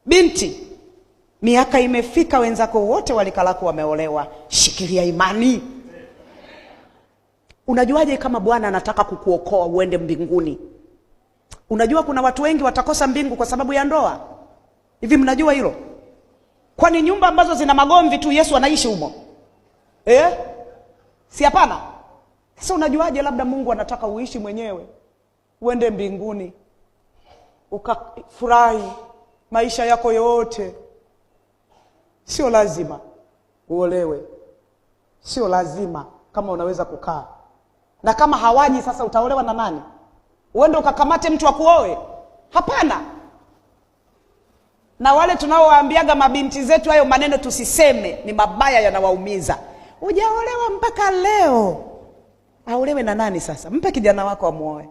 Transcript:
Binti, miaka imefika, wenzako wote walikalako wameolewa, shikilia imani. Unajuaje kama Bwana anataka kukuokoa uende mbinguni? Unajua kuna watu wengi watakosa mbingu kwa sababu ya ndoa. Hivi mnajua hilo? Kwani nyumba ambazo zina magomvi tu Yesu anaishi humo eh? Si hapana? Sasa unajuaje labda Mungu anataka uishi mwenyewe uende mbinguni ukafurahi maisha yako yote? Sio lazima uolewe, sio lazima kama unaweza kukaa na kama hawaji sasa, utaolewa na nani? Uende ukakamate mtu akuoe? Hapana. Na wale tunaowaambiaga mabinti zetu hayo maneno tusiseme, ni mabaya, yanawaumiza. Hujaolewa mpaka leo, aolewe na nani sasa? Mpe kijana wako amuoe.